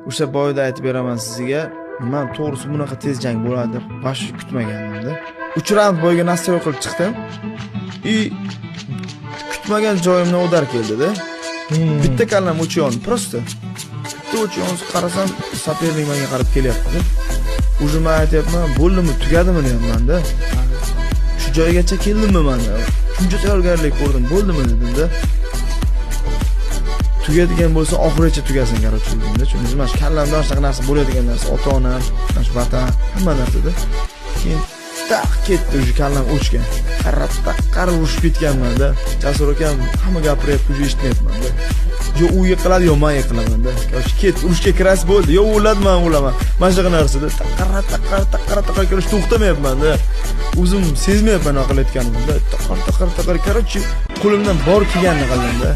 O'sha boyida aytib beraman sizga, man to'g'risi bunaqa tez jang bo'ladi deb вообще kutmagandim-da. 3 raund бой ga настрой qilib chiqdim. И kutmagan joyimdan удар keldi-da. Bitta kallam o'chib yondi, просто. Bitta o'chib yonsa qarasam, соперник menga qarab kelyapti. Уже man aytyapman, bo'ldimi, tugadimi deyapman-da. Shu joygacha keldimmi man? Shuncha tayyorgarlik ko'rdim, bo'ldimi dedim-da. Tugadigan bo'lsa oxirigacha tugasin, короче, dedimda. Tushundingizmi? Mana shu kallamda mana shunaqa narsa bo'ladigan narsa, ota-onam, mana shu vatan, hamma narsada. Keyin taq ketdi, уже kallam o'chgan. Qarab taqar urishib ketganman-da. Jasur akam hamma gapiryapti, уже eshitmayapman-da. Yo u yiqiladi, yo man yiqilaman-da. Короче, ketdi, urushga kirasiz bo'ldi. Yo u o'ladi, man o'laman. Mana shunaqa narsada taqar taqar taqar taqar, короче, to'xtamayapman-da. O'zim sezmayapman nima qilayotganimni. Taqar taqar taqar, короче, qo'limdan bor kelganini qildim-da.